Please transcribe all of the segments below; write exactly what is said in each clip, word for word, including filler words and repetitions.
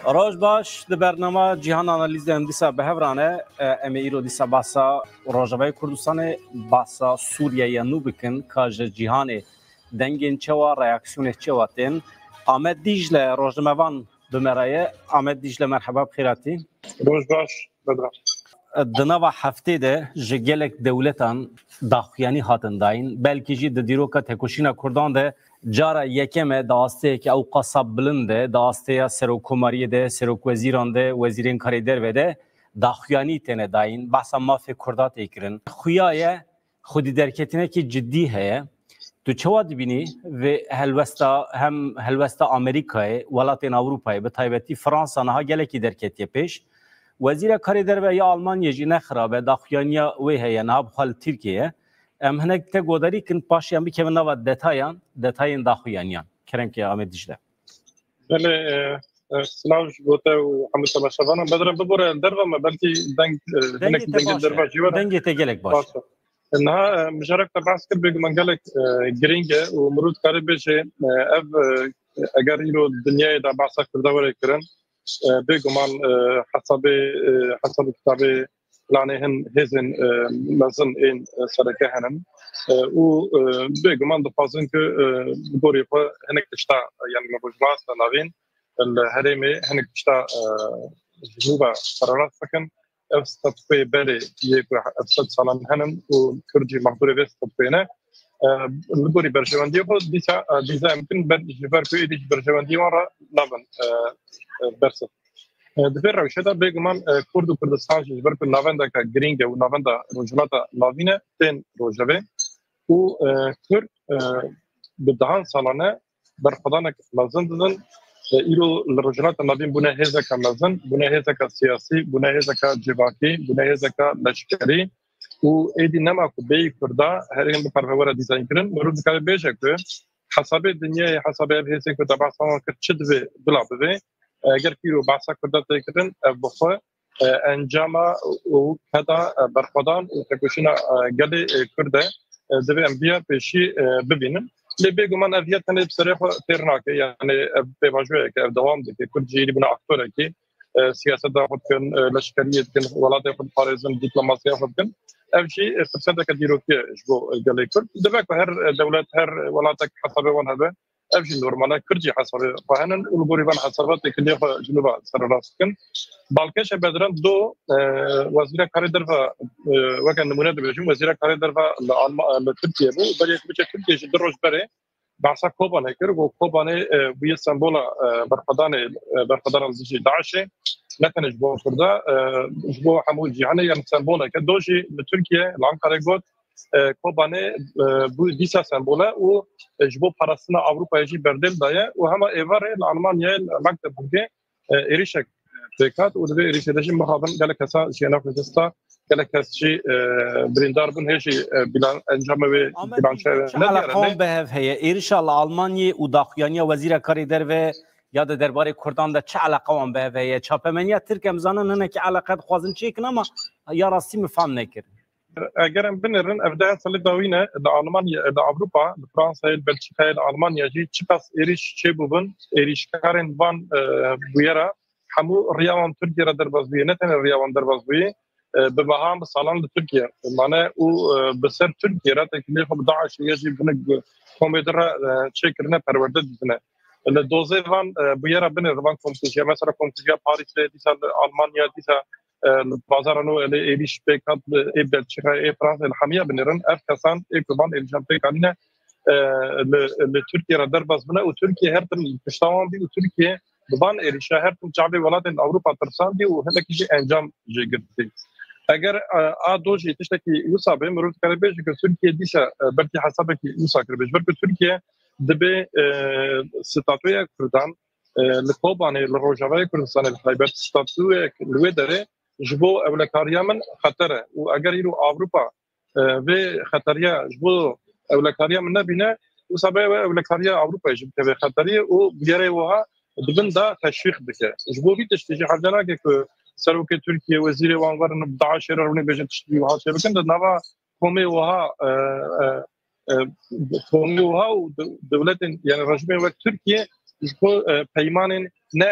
Roj baş, di bernama Cîhan Analîz de em dîsa bi hev re ne. E, em ê îro dîsa behsa Rojavayê Kurdistanê, behsa Sûriyeyê nû bikin, ka ji cîhanê dengên çewa, reaksiyonê çewa tên. Amed Dîcle, rojnamevan bi me re ye. Amed Dîcle, merheba, bi xêr hatî. Roj baş, Bedran. Di nava heftê de ji gelek dewletan daxuyanî hatin dayîn. Belkî jî di dîroka tekoşîna Kurdan de cara yekem e, di asteyeke ewqasa bilind de, di asteya serokkomariyê de, serokwezîran de, wezîrên karê derve de daxuyanî têne dayîn. Behsa mafê Kurda tê kirin. Xuya ye, xwedî derketinekî cidî heye. Tu çawa dibînî vê helwesta, hem helwesta Amerîkayê, welatên Ewropayê, bi taybetî Fransa niha gelekî derketiye pêş? Wezîra Karê Derve ya Almanyê jî ne xirab e, daxuyaniya wê heye, niha bi xwe li Tirkiyê ye. Em hinek te godarî kin, paşê em bikevin nava detayan, detayên daxuyaniyan. Kerem ke Amed Dîcle. Belê, e, e, silav ji bo te û hemû temaşevanan. Bedran, bibore derva me, belkî deng, e, Dengê hinek te dengê baş e. Derva jî were. Dengê te gelek baş e. Baş e. Niha, e, mijarek te behs kir, bêguman gelek, e, girîng e û mirov dikare bêje, e, ev, e, eger îro dinyayê de behsa Kurda were kirin, e, bêguman, e, hesabê, e, hesab û kitabê planê hin hêzên, e, mezin ên, e, sereke henin, e, û, e, bêguman dixwazin ku, e, bi gorî xwe hinek tişta, yani li Rojhilata Navîn, li herêmê hinek tişta, e, ji nû ve sererast bikin. Ev statûyê berê yê ku heft sed salan henin û Kurd jî mexdûrê vê statûyê ne. E, li gorî berjewendiyê xwe dîsa, e, dîza em kin ber, ji ber ku êdî ji berjewendiyê wan re nabin, e, e, bersiv. E, di vê rewşê de bêguman, e, Kurd û Kurdistan jî ji ber ku navendeke girîng e û navenda Rojhilata Navîn e, tên rojevê û, e, Kurd, e, bi dehan salan e berxwedanek mezin didin. E, îro li Rojhilata Navîn bûne hêzeke mezin, bûne hêzeke siyasî, bûne hêzeke civakî, bûne hêzeke leşkerî û êdî nema ku bêyî Kurda herêm biparve were dîzaynkirin. Mirov dikare bêje ku hesabê dinyayê, hesabê ev hêzên ku te behsa wan kir, çi divê bila bivê? Eger pîro behsa Kurda tê kirin, ev bi xwe, e, encama û keda, e, berxwedan û tekoşîna, e, gelê, e, Kurd e. E, divê em viya pêşî, e, bibînin. Lê bêguman ev viya tenê bi serê xwe têr nake. Yani ev pêvajoyeke, ev dewam dike. Kurd jî êdî bûne aktorekî, e, siyaseta xwe dikin, e, leşkeriyê dikin, welatê xwe diparêzin, diplomasiya xwe dikin. Ev jî, e, firseteke dîrokî ye ji bo, e, gelê Kurd. Divê ku her, e, dewlet, her welatek hesabê wan hebe. Ev jî normal e. Kurd jî hesabê xwe henin û li gorî van hesaba têkiliyê xwe ji nû ve sererast dikin. Balkêşe Bedran Do, e, wezîra karê derve, e, weke nimûne dibêjim, wezîra karê derve li Alma-, li Tirkiye bû. Berê ku biçe Tirkiye jî du roj berê behsa Kobanê kir. Got Kobanê, e, bûye sembola, e, berxwedanê, e, berxwedanan dijî DAIŞê. Ne tenê ji bo Kurda, e, ji bo hemû cîhanê, yani semboleke. Do jî li Tirkiye, li Ankarayê got, e, Kobanê, e, bû dîsa sembol e û, e, ji bo parastina Ewropayê jî berdêl daye û hema êvarê li Almanyayê li Magdeburgê, e, êrîşek pêk hat û di vê êrîşê de jî mixabin gelek kesa jiyana xwe dest da, gelek kes jî, e, birîndar bûn, hê jî, e, bilan-, encamê wê Amed bilançoyê Dîcle, çi nediyar e, eleqa wan lê bi hev heye? Êrîşa li Almanyê û daxuyaniya Wezîra Karê Derve ya di derbarê Kurdan de çi eleqa wan bi hev heye? Çapemeniya Tirk, em zanin hinekî eleqe dixwazin çêkin ama ya rastî min fam nekir. Eger em binêrin, ev deh salê dawî ne, li Almanya, li Ewropa, li Fransayê, li Belçîkayê, li Almanya jî çiqas êrîş çêbûbin, êrîşkarên van, e, bûyera hemû riya wan Tirkiye re derbas bûye, ne tenê riya wan derbas bûye, e, bi mehan, bi salan li Tirkiye mane û, e, bi ser Tirkiye re têkiliyê xwe bi DAIŞê ye jî hinek komê din re, e, çêkirine, perwerde didine. Li dozê van, e, bûyera binêrin, van komkujiya, mesela komkujiya Parîsê, dîsa li Almanya, dîsa, e, li bazara nû, e, li êrîş pêk hat, li ê Belçîka, ê Fransa, li hemiya binêrin. Ev kesan ê ku van êrîşan pêk anîne, e, li, li Tirkiye re derbas bûne û Tirkiye her tim pişta wan bî û Tirkiye bi van êrîşa her tim çavê welatên Ewropa tirsandî û hinekî jî encam jê girtî. Eger, e, a do jî tiştekî wisa be, mirov dikare bêje ku Tirkiye dîsa, e, belkî hesabekî wisa kiribe. Ji ber ku Tirkiye dibê, e, statûya Kurdan, e, li Kobanê, li Rojavayê Kurdistanê bi taybet statûyek li wê derê ji bo ewlekariya min xeter e. Û eger îro Ewropa, e, vê xeteriya ji bo ewlekariya min nebîne, wisa be wê ewlekariya Ewropayê jî bikeve xeteriyê û bûyerê wiha di bin de teşwîq bike. Ji bo vî tiştî jî hevce nake ku serokê Tirkiye, wezîrê wan werin bi DAIŞê re rûnê bêjin tiştî wiha çêbikin. Di nava komê wiha, e, e, e, komê wiha û de-, dewletên, yani rejîmên wek Tirkiye ji bo, e, peymanên ne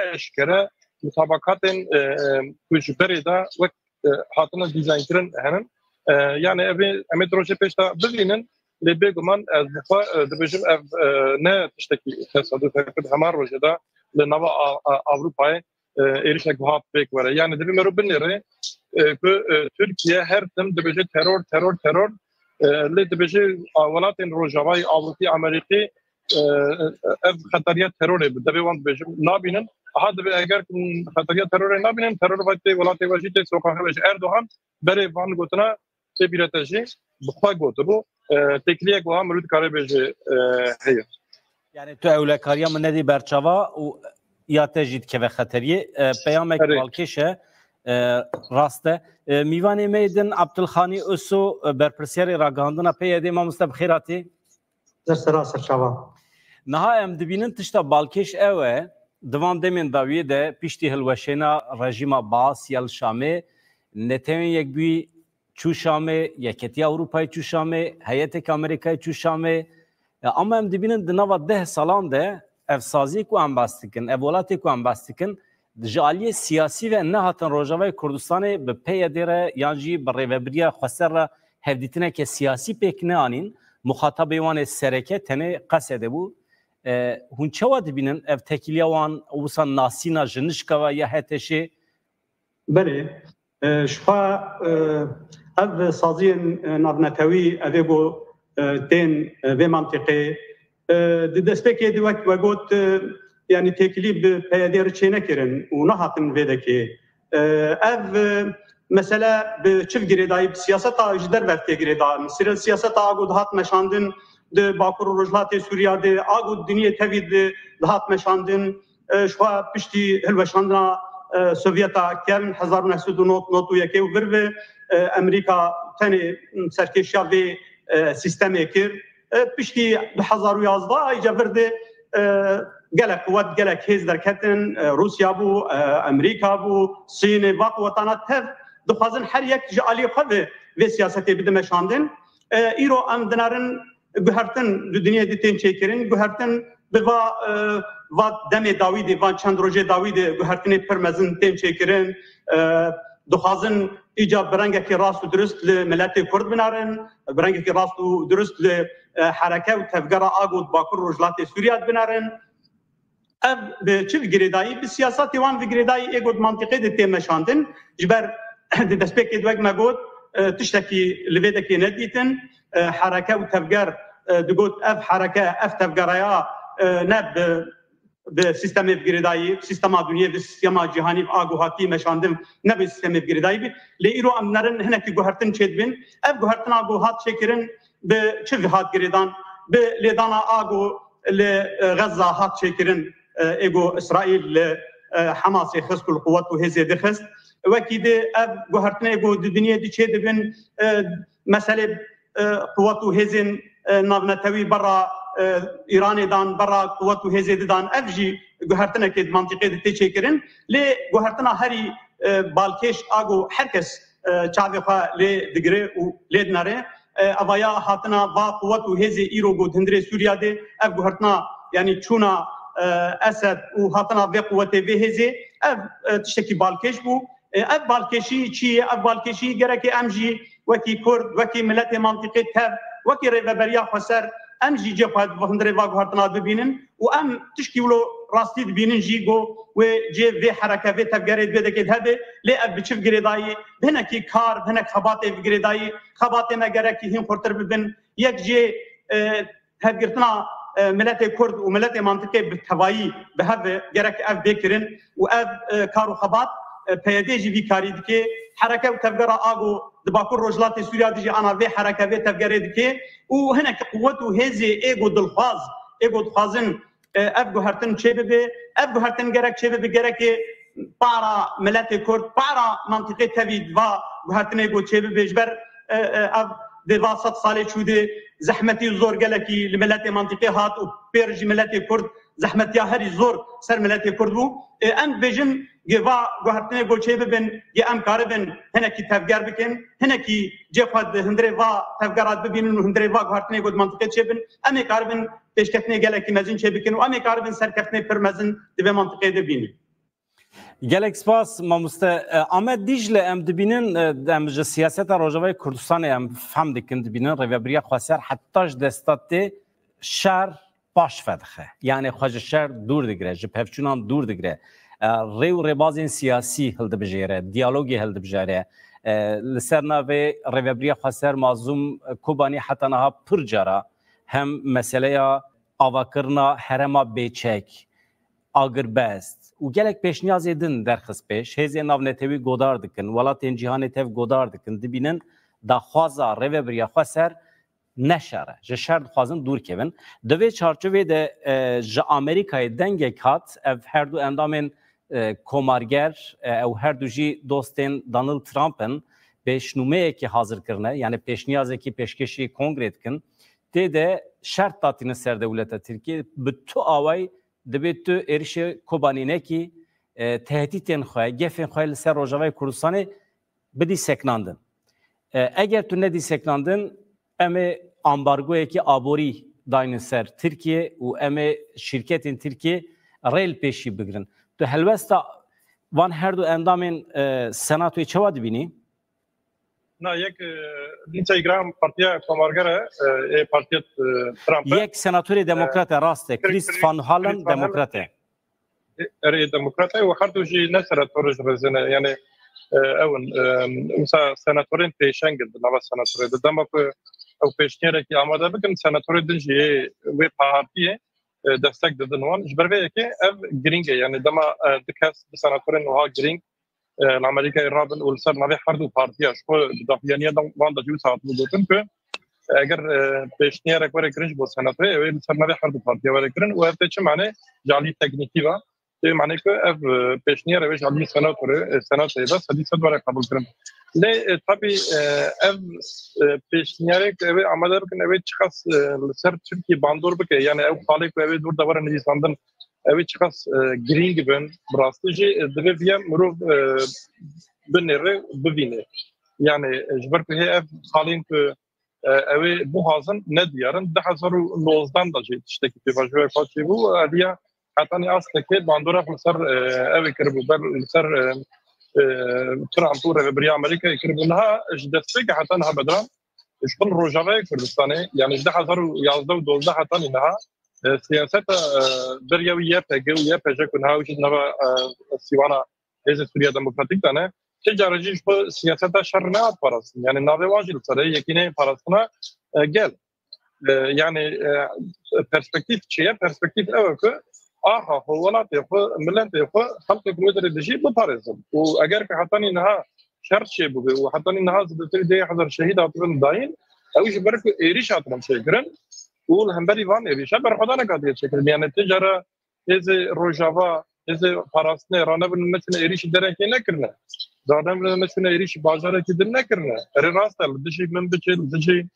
mutabakatên, e, e, ku ji berê de wek, e, hatine dîzaynkirin henin. E, yani evê em ê di rojê pêş de bibînin, lê bêguman ez bi xwe, e, dibêjim ev, e, ne tiştekî tesaduf e ku di hema rojê de li nava A-, A-, Ewropayê, e, êrişek wiha pêk were. Yani divê mero binêre, e, ku, e, Tirkiye her tim dibêje teror, teror, teror. E, lê dibêje, a, welatên Rojavayê, Ewropî, Amerîkî, e, ev xeteriya terorê bi devê wan dibêjim nabînin. Aha divê eger ku xeteriya terorê nabînin, teror ve tê welatê we jî tê sokaxê we jî. Erdogan berê van gotina tê bîrete jî bi xwe gotibû. E, têkiliyek wiha mirov dikare bêje, e, heye. Yani tu ewlekariya min nedî berçava û ya te jî dikeve xeteriyê. E, peyamek Erê. balkêş e, e, rast e. E, mîvanê me yê din Abdulxanî Oso, e, berpirsiyarê ragihandina P Y D'ê, mamoste bi xêr hatî. Ser sera ser çava. Niha em dibînin tişta balkêş ew e, di van demên dawiyê de piştî hilweşêna rejîma Baas ya li Şamê, Netewên Yekbûyî çû Şamê, Yeketiya Ewropayê çû Şamê, heyeteke Amerîkayê çû Şamê. E, ama em dibînin di nava deh salan de ev saziyê ku em behs dikin, ev welatê ku em behs dikin, ji aliyê siyasî ve nehatin Rojavayê Kurdistanê bi P Y D re yan jî bi Rêvebiriya Xweser re hevdîtineke siyasî pêk neanîn. Muxatabê wan ê sereke tenê Qesede bû. E, hûn çawa dibînin ev tekîliya wan, wisa nasîna ji nişka ve ya HTŞ'ê? Belê. E, ji xwe, e, ev saziyên, e, navnetewî, ev ê ku, e, tên, e, vê mantiqê, e, di destpêkê de wek we got, e, yanî têkilî bi P Y D re çênekirin û nehatin vê dekê. E, ev, e, mesele bi çi girêdayî, bi siyaseta ji derve tê girêdan. Sire-, siyaseta a ku dihat meşandin di Bakur û Rojhilatê Sûriya de, a ku dinyê tevî de dihat meşandin, e, ji xwe piştî hilweşandina, e, Sovyeta kevn hezar û neh sed û nod, nod û yekê û vir ve, e, Amerîka tenê serkêşiya vê, e, sîstemê kir. E, piştî du hezar û yazdeh îca vir de, e, gelek quwet, gelek hêz derketin, e, Rûsya bû, e, Amerîka bû, Sînê, va quwetana tev dixwazin her yek ji alî xwe ve vê siyasetê bide meşandin. E, îro em dinerin guhertin di dinyê de tên çêkirin, guhertin bi va, e, va demê dawî de, van çend rojê dawî de guhertinê pir mezin tên çêkirin. E, dixwazin îca bi rengekî rast û dirust li miletê Kurd binerin, bi rengekî rast û dirust li, e, hereke û tevgera a ku di Bakur Rojhilatê Sûriya de binerin. Ev bi çi bi girêdayî? Bi siyasatê wan bi girêdayî ê got mantiqê de tê meşandin. Ji ber di destpêkê de wek me got, e, tiştekî li vê dekê nedîtin. E, hereke û tevger, e, digot ev hereke, ev tevgereya, e, ne bi, bi sîstemê bi girêdayî, bi sîstema dinyê, bi sîstema cîhanî a ku hatî meşandin, ne bi sîstemê bi girêdayî bî. Lê îro em nerin hinekî guhertin çêdibin. Ev guhertina ku hat çêkirin bi çi hat girêdan? Bi lêdana a ku li, e, Xezza hat çêkirin, e, ê ku Îsraîl li, e, Hemasê xist û li quwet û hêzê dixist. Wekî di ev guhertinê ku di dinyê di çê dibin, e, meselê, e, quwet û hêzên, e, navnetewî berra, e, Îranê dan, berra quwet û hêzê didan. Ev jî guhertinekê di mantîqê de tê çêkirin. Lê guhertina herî, e, balkêş a ku her kes, e, çavê xwe lê digire û lê dinere, e, evaya hatina va quwet û hêzê îro ku di hundirê Sûriya de, ev guhertina, yanî çûna, e, Esed û hatina vê quwetê, vê hêzê, ev, e, tiştekî balkêş bû. E, ev balkêşî çi ye? Ev balkêşî gerekê em jî wekî Kurd, wekî miletê mantîqê tev, wekî Rêveberiya Xweser, em jî cê xwe di hundirê va guhertina bibînin û em tişkî wilo rastî dibînin jî ku wê cê vê hereke, vê tevgerê di vê dekê de hebe, lê ev bi çi bi girêdayî, bi hinekî kar, bi hinek xebatê bi girêdayî, xebatê me gerekî hîn xurtir bibin. Yek jê, e, hevgirtina, e, miletê Kurd û miletê mantîqê bi tevayî bi hev ve gerek ev bê kirin û ev, e, kar û xebat, e, P Y D jî vî karî dike. Hereke û tevgera a ku di Bakur Rojhilatê Sûriya de jî ana vê hereke, vê tevgerê dike û hinek quwet û hêzê ê ku dilxwaz, ê ku dixwazin, e, ev guhertin çêbibe. Ev guhertin gerek çêbibe, gerekê para miletê Kurd, para mantîqê tevî di va guhertinê ku çêbibe. Ji ber, e, e, ev dê va sed salê çû de zehmetî û zor gelekî li miletê mantîqê hat û pêr jî miletê Kurd zehmetiya herî zor ser miletê Kurd bû. E, em dibêjin gê va guhertinê ku çêbibin, gê em karibin hinekî tevger bikin, hinekî cê xwe di hundirê va tevgera de bibînin û hundirê va guhertinê ku di mantîqê çêbin, em ê karibin pêşketinê gelekî mezin çêbikin û em ê karibin serkeftinê pir mezin di vê mantîqê de bînin. Gelek spas mamoste. E, Amed Dîcle, em dibînin, e, em ji siyaseta Rojavayê Kurdistanê em fehm dikin, dibînin rêvebiriya xweser heta ji desta tê şer paş vedixe. Yani xwe ji şer dûr digire, ji pevçûnan dûr digire. E, rê û rêbazên siyasî hildibijêre, diyalogê hildibijêre. E, li ser navê rêvebiriya xweser Mazlûm Kobanî heta niha pir cara hem meseleya avakirina herêma bêçek, agirbest û gelek pêşniyazê din derxist pêş. Hêzên navnetewî godar dikin, welatên cîhanê tev godar dikin, dibînin daxwaza rêvebiriya xweser ne şer e. Ji şer dixwazin dûr kevin. Di vê çarçovê de, e, ji Amerîkayê dengek hat, ev her du endamên, e, komarger, e, ew her du jî dostên Donald Trump in, pêşnûmeyekê hazir kirine, yani pêşniyazekî pêşkêşî kongrê dikin. Tê de şert datîne ser dewleta Tirkiyê, bi tu awayî dibê tu êrişê Kobanî nekî, e, tehdîtên xwe, gefên xwe li ser Rojavayê Kurdistanê bidî seknandin. E, eger tu nedî seknandin, em ê ambargoyekî aborî daynin ser Tirkiye û em ê şîrketên Tirkiye rê li pêşî bigirin. Tu helwesta van her du endamên, e, Senatoyê çawa dibînî? Na yek, e, Lindsey Graham partiya komarger e, e, ê partiya, e, Trump e. Yek senatorê demokrat e, rast e. Chris Chris Van Hollen Chris Van Hollen demokrat e. Erê demokrat e û her du jî ne senator ji rêzê ne. Yani, e, ew in, e, mesela senatorên pêşeng in di nava senatorê de. Dema ku ew pêşniyarek amade bikin, senatorê din jî yê wê partiyê, e, destek didin wan. Ji ber vê yekê ev girîng e. Yani dema, e, du kes, du senatorên wiha girîng, e, li Amerîkayê rabin û li ser navê her du partiya ji xwe bi daxuyaniya wan de jî wisa hatibû gotin ku eger, e, pêşniyarek were kirin ji bo senatoyê, ew ê li ser navê her du partiya were kirin û ev tê çi mane ji alî teknîkî ve? Tê mane ku ev, e, pêşniyar ew ê ji alî senatorê, e, senatoyê ve sedî sed were qebûl kirin. Lê, e, tabî, e, ev, e, pêşniyarê ku ew ê amade bikin, ew ê çiqas, e, li ser Tirkiyê bandor bike, yani ew xalê ku ew ê dûr de were nivîsandin, ew ê çiqas, e, girîng bin, bi rastî jî, e, divê viya mirov, e, binêre, bivîne. Yani, e, ji ber ku hê ev xalên ku, e, ew ê bixwazin nediyar in, du hezar û nozdan de jî tiştekî pêvajoyek çêbû, aliya hetanî astekê bandora xwe ser, e, ew ê kiribû, ber li ser, e, e, Trump û rêvebiriya Amerîkayê kiribû. Niha ji destpêkê heta niha bedran ji xwe li Rojavayê Kurdistanê, yani ji du hezar û yazdeh û dozdeh hetanî niha, e, siyaseta, e, beriya wî Y P G û Y P J ku niha ew jî di nava, e, sîwana Hêzê Sûriya Demokratîk de ne, ti cara jî ji xwe siyaseta şer nehat parastin. Yani navê wan jî li ser e, yekî neyê parastina, e, gel. E, yani, e, perspektîf çi ye? Perspektîf ew e ku axa xwe, welatê xwe, miletê xwe, xelkê ku wê derê dijî biparêzin. Û eger ku hetanî niha şer çêbûbe û hetanî niha zêdetirî deh hezar şehîd hatibin dayîn, ew ji ber ku êrîş hatibin çêkirin û li hemberî van êrîşa berxwedanek hatiye çêkirin. Yani ti cara hêzê Rojava, hêzê parastinê ranebirine neçûne êrîşî derekê nekirine. Ranebirine neçûne êrîşî bajarekî din nekirine. Erê rast e, li dijî Minbicê, li dijî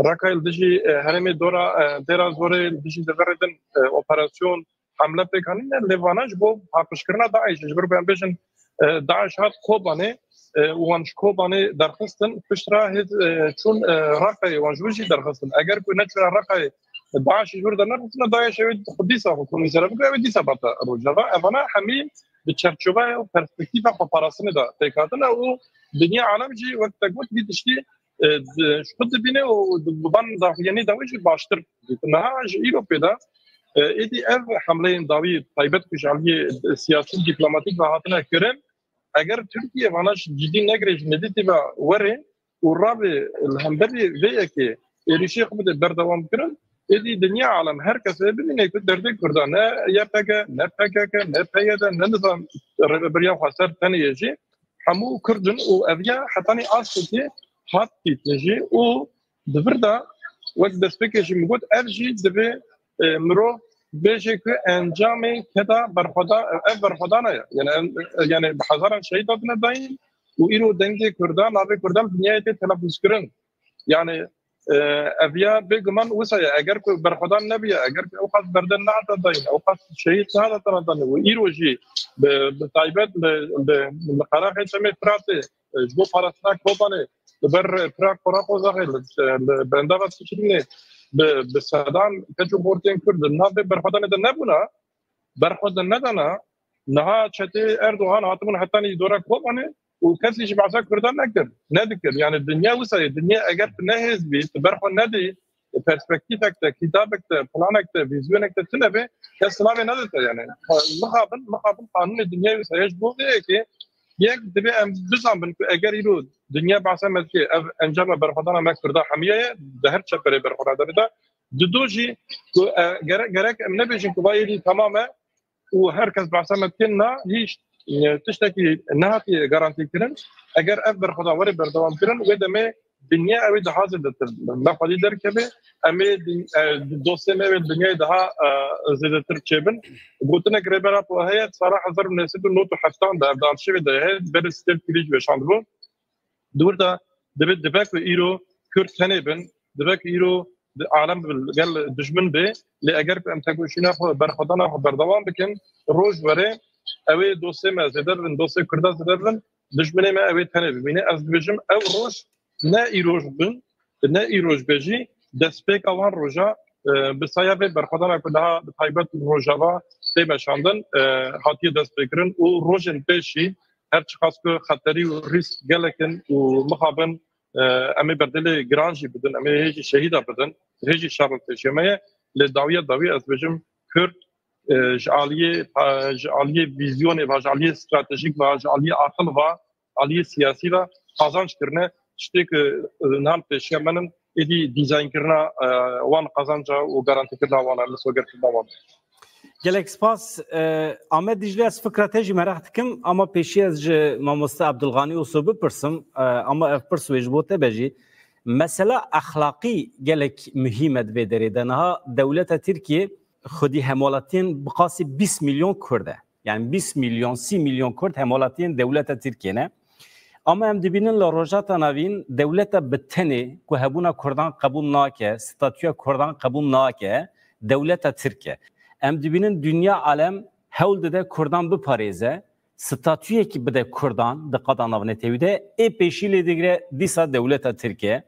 Reqayê, li dijî, e, herêmê dora, e, Dêra Zorê, li dijî deverê din, e, operasyon, hemle pêk anîne. Lê vana ji bo paqijkirina DAIŞê, ji ber ku em bêjin, e, DAIŞ hat Kobanê, e, û wan ji Kobanê derxistin, piştre hêz, e, çûn, e, Reqayê, wan ji wir jî derxistin. Eger ku neçûne Reqayê, DAIŞ ji wir dernexistina, DAIŞ ew ê xwe dîsa xwe komîsere bike, ew ê dîsa bate Rojava. Evana hemî bi çerçoveya û perspektîfa xweparastinê de pêk hatine û dinya alem jî wek te got vî tiştî, e, di, ji xwe dibîne û di, bi van daxuyanî dawî jî baştir dîtin. Niha ji îro pê de, e, êdî ev hemleyên dawî taybet ku ji aliyê siyasî û dîplomatîk ve hatine kirin, eger Tirkiye vana ji cidî negire, ji nedîtî ve were û rabê li hemberî vê yekê êrîşê xwe bide berdewam kirin, êdî dinya alem her kesê bibîne ku derdê Kurda ne Y P G, ne P K K, ne P Y D, ne nizam rêvebiriya xweser tenê ye jî hemû Kurd in û ev ya hetanî astekê hat dîtin jî û di vir de wek destpêkê jî min got ev jî divê, e, mirov bêje ku encamê keda berxweda-, ev berxwedana ye. Yani, em, yani bi hezaran şehîd hatine dayîn û îro dengê Kurda, navê Kurda li dinyayê tê telafûz kirin. Yani, e, ev ya bêguman wisa ye. Eger ku berxwedan nebiye, eger ku ew qas berde nehata dayîn, ew qas şehîd nehata tena dayîn û îro jî bi, bi taybet li, li, li qeraxê Çemê Firatê, e, ji bo parastina Kobanê, li ber pira Qora Qozaxê, li, li bendava Sifrînê, bi, bi sedan keç û bortên Kurd di navê berxwedanê de nebûna, berxwe de nedana, Niha çetê Erdogan hatibûn hetanî dora Kobanê û kesî ji behsa Kurdan nekir, nedikir. Yani dinya wisa ye. Dinya eger tu nehêz bî, tu ber xwe nedî perspektîfek te, kitabek te, planek te, vîzyonek te tune be, kes silavê nedite yani. Mixabin, mixabin qanûnê dinya wisa ye. Ji bo vê yekê yek divê em bizanbin ku eger îro dinya behsa me dike, ev encama berxwedana me Kurda hemiya ye, di her çeperê berxwedana de. Dido jî ku, e, gerek, gerek em nebêjin ku va êdî temam e û her kes behsa me dikin, na, hîç, e, tiştekî nehatiye garantî kirin. Eger ev berxwedan were berdewam kirin, wê demê dinya ew ê daha zêdetir me xwedî derkeve. Em ê din-, e, dostê me wê dinyayê daha, e, zêdetir çêbin. Gotinek rêbera xwe heye, sala hezar û neh sed û nod û heftan de, ev di arşîvê de heye, berê stêl krîj weşandibû. Di wir de dibe, dibe ku îro Kurd tenê bin, dibe ku îro di alem bi gel dijmin be, lê eger ku em tekoşîna xwe, berxwedana xwe berdewam bikin, roj were ew ê dostê me zêde bibin, dostê Kurda zêde bibin, dijminê me ew ê tenê bimîne. Ez dibêjim ew roj ne îroj bin, ne îroj be jî, destpêka wan roja, e, bi saya vê berxwedana ku daha bi taybet Rojava tê meşandin, e, hatiye destpêkirin û rojên pêşî her çiqas ku xeterî û rîsk gelek in û mixabin, e, em ê berdêlê giran jî bidin, em ê hê jî şehîda bidin, hê jî şer li pêşiya me ye. Lê dawiya dawî ez dibêjim Kurd, e, ji aliyê, e, ji aliyê vîzyonê ve, ji aliyê stratejîk ve, ji aliyê aqil ve, aliyê siyasî ve qazanç kirine. Tiştê ku, e, niha li pêşiya me in, êdî dîzaynkirina, e, wan qazanca û garantîkirina wan e, misogerkirina wan. Gelek spas. E, Amed Dîcle, ez fikra te jî meraq dikim, ama pêşî ez ji mamoste Abdulganî Oso bipirsim, e, ama ev pirs wê ji bo te be jî. Mesela exlaqî gelek muhîm e di vê derê de. Niha dewleta Tirkiyê xwedî hemwelatiyên bi qasî bîst milyon Kurd e. Yani bîst milyon, sî milyon Kurd hemwelatiyên dewleta Tirkiyê ne. Ama em dibînin li Rojhilata Navîn dewleta bi tenê ku hebûna Kurdan qebûl nake, statûya Kurdan qebûl nake, dewleta Tirk e. Em dibînin dinya alem hewl dide Kurdan biparêze, statûyekî bide Kurdan di qada navnetewî de, ê pêşî lê digire dîsa dewleta Tirk e.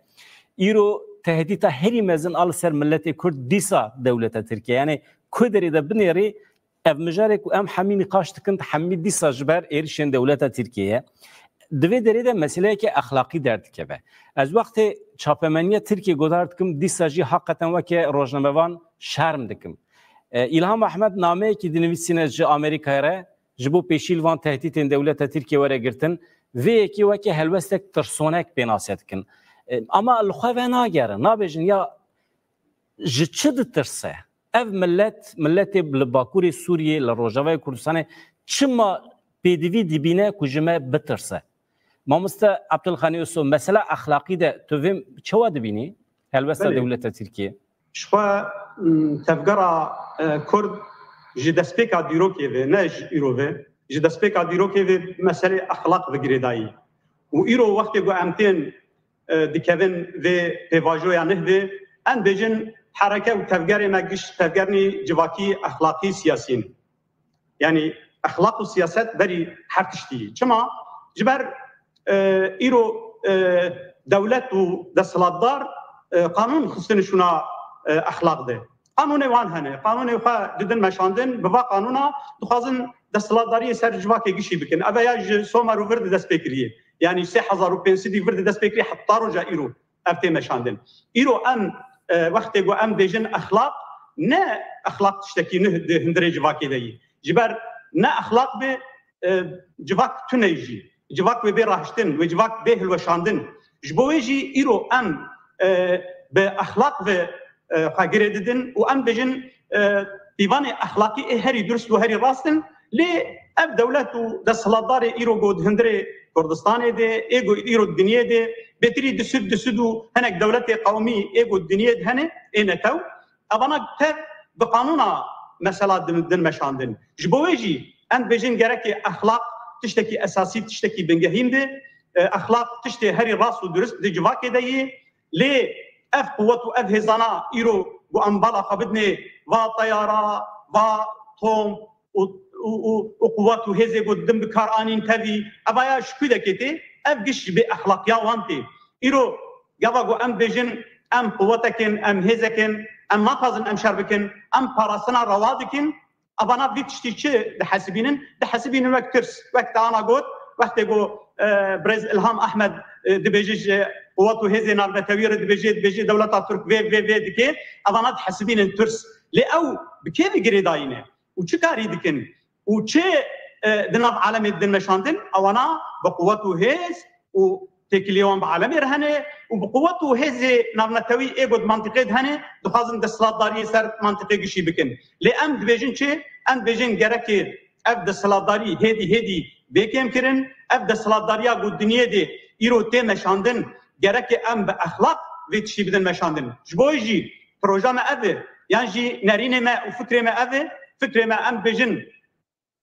Îro tehdîta herî mezin a li ser miletê Kurd dîsa dewleta Tirk e. Yani ku derê de binêrî, ev mijarê ku em hemî nîqaş dikin, hemî dîsa ji ber êrişên dewleta Tirkiyê ye. Di vê derê de meseleyeke exlaqî derdikeve. Ez wextê çapemeniya Tirkiyê guhdar dikim, dîsa jî heqeten weke rojnamevan şerm dikim. E, Îlham Ehmed nameyekî dinivîsîne ji Amerîkayê re, ji bo pêşî li van tehdîtên dewleta Tirkiyê were girtin. Vê yekê weke helwestek tirsonek pê nase dikin. E, ama li xwe ve nagerin, nabêjin ya ji çi ditirse? Ev millet, miletê li Bakurê Sûriyê, li Rojavayê Kurdistanê çima pêdivî dibîne ku ji me bitirse? Mamoste Abdulganî Oso, mesela exlaqî de tu vê çawa dibînî? Helwesta Belê. dewleta Tirkiyê. Ji xwe, m, tevgera, e, Kurd ji destpêka dîrokê ve, ne ji îro ve, ji destpêka dîrokê ve meselê exlaq ve girêdayî. Û îro wextê ku em tên, e, dikevin vê pêvajoya neh ve, em bêjin hereke û tevgerê me giş tevgernî civakî, exlaqî, siyasî ne. Yani exlaq û siyaset berî her tiştî. Çima? Ji ber, e, îro, e, dewlet û desthilatdar, e, qanûn xistin şûna, e, exlaq de. Qanûnê wan hene. Qanûnê xwe didin meşandin, bi va qanûna dixwazin desthilatdariyê ser civakê gişî bikin. Ev ya ji Somer û vir de dest pê kiriye. Yani sê hezar û pênc sedî vir de dest pê kiriye heta roja îro ev tê meşandin. Îro em, e, wextê ku em bêjin exlaq, ne exlaq tiştekî nuh di hundirê civakê de yî. Ji ber ne exlaq be, e, civak tune jî. Civak wê bê rahiştin, wê civak bê hilweşandin. Ji bo wê jî îro em, e, bi exlaq ve, e, xwe girê didin û em bêjin, e, pîvanê exlaqî ê herî durust û herî rast in. Lê ev dewlet û desthilatdarê îro ku di hundirê Kurdistanê de, ê ku îro di dinyê de, bêtirî di Sûd, di Sûd û hinek dewletê qewmî ê ku di dinyê de hene, ê netew, evana tev bi qanûna mesela din, din meşandin. Ji bo wê jî em dibêjin gerekê exlaq tiştekî esasî, tiştekî bingehîn be. E, exlaq tiştê herî rast û durist di civakê de yê. Lê ev quwet û ev hêzana îro ku em bala xwe bidinê va teyara, va tom û, û, û, û quwet û hêzê ku din bi kar anîn tevî, eva ya ji ku dekê tê, ev giş ji bê exlaqiya wan tê. Îro gava ku em bêjin, em quwetekin, em hêzekin, em naxwazin em şer bikin, em parastina rewa dikin, Evana vî tiştî çi dihesibînin? Dihesibînin wek tirs. Wek te ana got, wextê ku, e, Birêz Ilham Ehmed, e, dibêje ji quwet û hêzê navnetewî re dibêje, dibêje dewleta Tirk vê, vê, vê dike, evana dihesibînin tirs. Lê ew bi kê ve girêdayî ne? Û çi karî dikin? Û çi, e, di nav alemê didin meşandin? Ewana bi quwet û hêz û têkiliyê wan bi alemê re hene û bi quwet û hêzê navnetewî ê ku di mantiqê de hene, dixwazin desthilatdariyê ser mantiqê gişî bikin. Lê em dibêjin çi? Em dibêjin gerekê ev desthilatdarî hêdî hêdî bê kêmkirin. Ev desthilatdariya ku dinyê de îro tê meşandin, gerekê em bi exlaq vê tiştî bidin meşandin. Ji bo wê jî proja me ev e, yan jî nerînê me û fikrê me ev e. Fikrê me, em dibêjin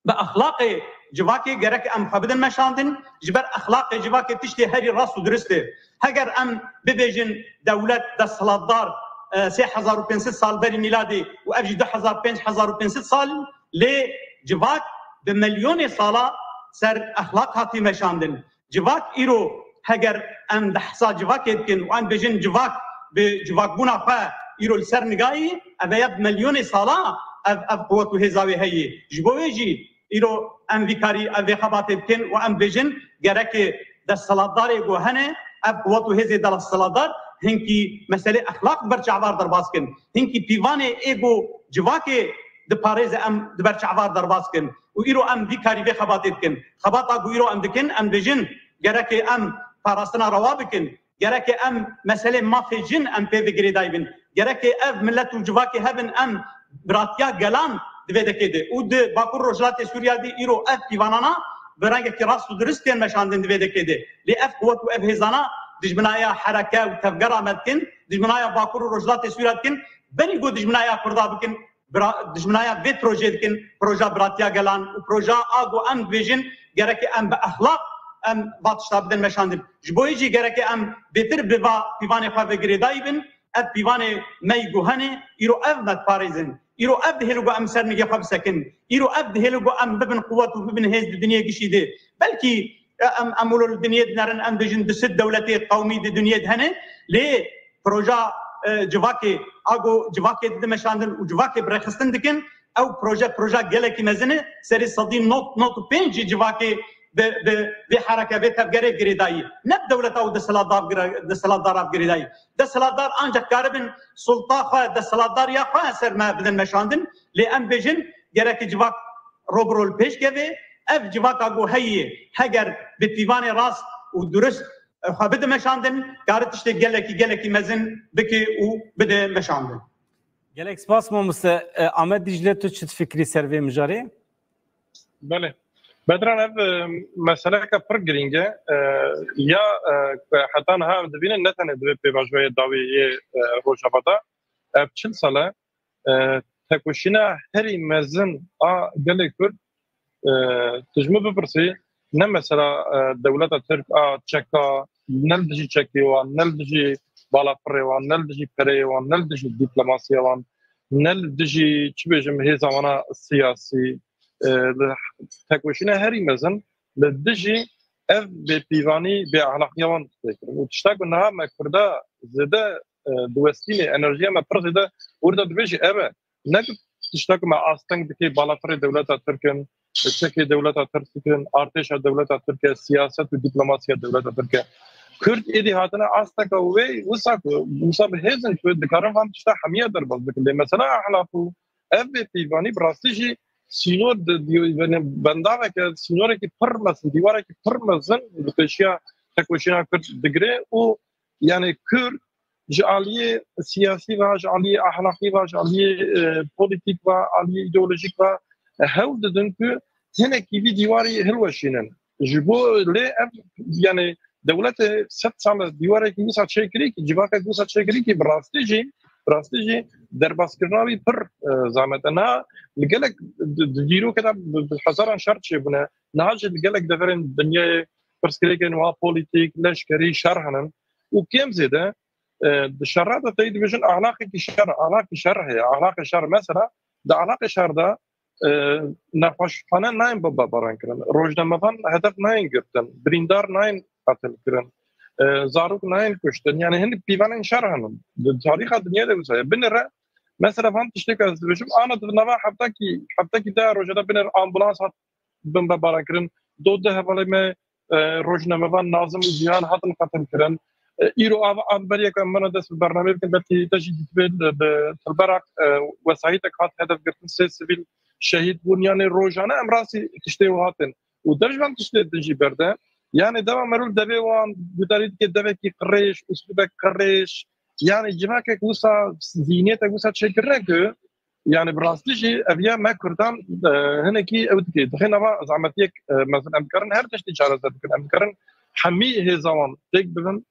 bi exlaqê civakê gerek em xwe bidin meşandin, ji ber exlaqê civakê tiştê herî rast û dirist e. Heger em bibêjin dewlet, desthilatdar, e, sê hezar û pênc sed sal berî mîladê û ev jî du hezar pênc hezar û pênc sed sal, lê civak bi milyonê sala ser exlaq hatî meşandin. Civak îro, heger em dehsa civakê dikin û em bêjin civak bi civakbûna xwe îro li ser nigayî, ev ya bi milyonê sala ev, ev quwet û hêza wê heye. Ji bo wê jî îro em vî karî, ev vê xebatê dikin û em bêjin gerekê desthilatdarê ku hene, ev quwet û hêzê desthilatdar hinkî meselê exlaq di ber çavar derbas kin. Hinkî pîvanê ê ku civakê diparêze em di ber çavar derbas kin. Û îro em vî karî vê xebatê dikin. Xebata ku îro em dikin, em dibêjin gerekê em parastina rewa bikin. Gerekê em meselê mafê jin em pê ve girêdayî bin. Gerekê ev milet û civakê hebin em biratiya gelan di vê dekê de. Û di Bakur Rojhilatê Sûriya de îro ev pîvanana bi rengekî rast û dirist tên meşandin di vê dekê de. Lê ev quwet û ev hêzana dijminaya hereke û tevgera me dikin, dijminaya Bakur û Rojhilatê Sûriya dikin, berî ku dijminaya Kurda bikin, bira-, dijminaya vê projeyê dikin, proja biratiya gelan û proja a ku em dibêjin, gereke em bi exlaq em va tişta bidin meşandin. Ji bo yê jî gereke em bêtir bi va pîvanê xwe ve girêdayî bin, ev pîvanê me yî ku hene, îro ev me diparêzin. Îro ev dihêle ku em ser nigê xwe bisekin. Îro ev dihêle ku em bibin quwet û bibin hêz di dinyê gişî de. Belkî, e, em, em wilo li dinyê dinerin, em dibêjin du sed dewletê qewmî di dinyê de hene, lê proja, e, civakê, a ku civakê dide meşandin û civakê bi rêxistin dikin, ew proje, proja gelekî mezin e, serê sedî nod, nod û pênc civakê bi, bi vê hereke, vê tevgerê girêdayî. Ne bi dewleta û desthilatdar gire-, desthilatdara girêdayî. Desthilatdar ancak karibin sulta xwe, desthilatdariya xwe ser me bidin meşandin, lê em bêjin gerekê civak ro bi ro li pêş keve. Ev civaka ku heye, heger bi pîvanê rast û durist, e, xwe bide meşandin, kare tiştê gelekî, gelekî mezin bike û bide meşandin. Gelek spas mamoste. E, Amed Dîcle, tu çi difikrî ser vê mijarê? Belê. Bedran, ev, e, meseleke pir girîng e. E, ya, e, heta niha em dibînin ne tenê di vê pêvajoyê dawî yê, e, Rojava de, ev çil sal e, e, tekoşîna herî mezin a gelê Kurd, e, tu ji min bipirsî, ne mesela, e, dewleta Tirk a çeka, ne li dijî çekê wan, ne li dijî balafirê wan, ne li dijî pereyê wan, ne li dijî diplomasiya wan, ne li dijî, çi bêjim, hêza wan a siyasî, e, li tekoşîna herî mezin li dijî ev bêpîvanî, bêexlaqiya wan tê kirin. Û tişta ku niha me Kurda zêde, e, diwestînê, enerjiya me pir zêde wir de dibêjî ev e. Ne ku tişta ku me asteng dike, balafirê dewleta Tirk in, çekê dewleta Tirk dikin, artêşa dewleta Tirk e, siyaset û diplomasiya dewleta Tirk e. Kurd êdî hatine asteka wê, wisa ku, wisa bi hêz in ku dikarin van tişta hemiya derbas bikin. Lê mesela exlaq û ev bêpîvanî bi rastî jî sînor di, di, yani bendaveke, sînorekî pir mezin, dîwarekî pir mezin li pêşiya tekoşîna Kurd digire û yani Kurd ji aliyê siyasî ve, ji aliyê exlaqî ve, ji aliyê, e, polîtîk ve, aliyê îdeolojîk ve, e, hewl didin ku hinekî vî dîwarî hilweşînin. Ji bo lê ev, yani dewletê sed sal e dîwarekî wisa çêkirî kî, civakek wisa çêkirî kî bi rastî jî, bi rastî jî derbaskirina wî pir, e, zehmet e. Niha li gelek di, di dîrokê de bi, bi hezaran şer çêbûne. Niha jî li gelek deverên dinyayê pirsgirêkên wiha polîtîk, leşkerî, şer hene. Û kêm zêde, e, di şera de tey dibêjin, axlaqekî şer, axlaqî şer heye. Axlaqê şer mesela, di axlaqê şer de, e, nexweşxane nayên bombebaran kirin. Rojnamevan hedef nayên girtin. Birîndar nayên qetil kirin. E, zarok nayên kuştin. Yani hinek pîvanên şer hene. Di tarîxa dinyê de wisa ye. Binêre Mesela van tiştê ku ez dibêjim, ana di nava heftekî, heftekî de rojê de binêr ambulans hat bimbebaran kirin. Do di hevalê me, e, rojnamevan Nazim û Cîhan hatin qetil kirin. E, îro av, av beriyek em bena dest bi bernameyê bikin, belkî te jî dîtibê li, bi Tilberaq, e, wesayîtek hat hedef girtin, sê sivîl şehîd bûn. Yanî rojane em rastî tiştê wiha tên. Û dev ji van tiştê din jî berde. Yanî dema merûl devê wan gudarî dike devekî qirêj, uslûbek qirêj, yanî civakek wisa, zîhniyetek wisa çêkirine ku, yanî bi rastî jî ev ya me Kurdan, e, hinekî ew dike. Dixê nava zehmetiyek, e, mezin em dikarin her tiştî çareser bikin. Em dikarin hemî hêza wan têk bibin.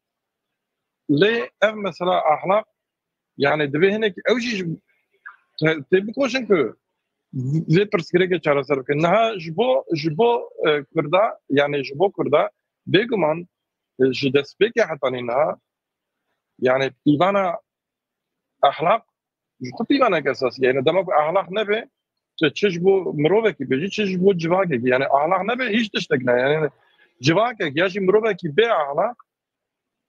Lê ev mesela ahlak, yanî divê hinek ew jî ji, te, tê bikoşin ku vê pirsgirêkê çareser bikin. Niha ji bo, ji bo, e, Kurda, yanî ji bo Kurda, bêguman, e, ji destpêkê hetanî niha, yanî pîvana ahlak ji xwe pîvanek esasî ye. Yanî dema ku ahlak nebe, tu çi ji bo mirovekî bêjî, çi ji bo civakekî. Yanî ahlak nebe, hîç tiştek ne. Yanî civakek ya jî mirovekî bê ahlak,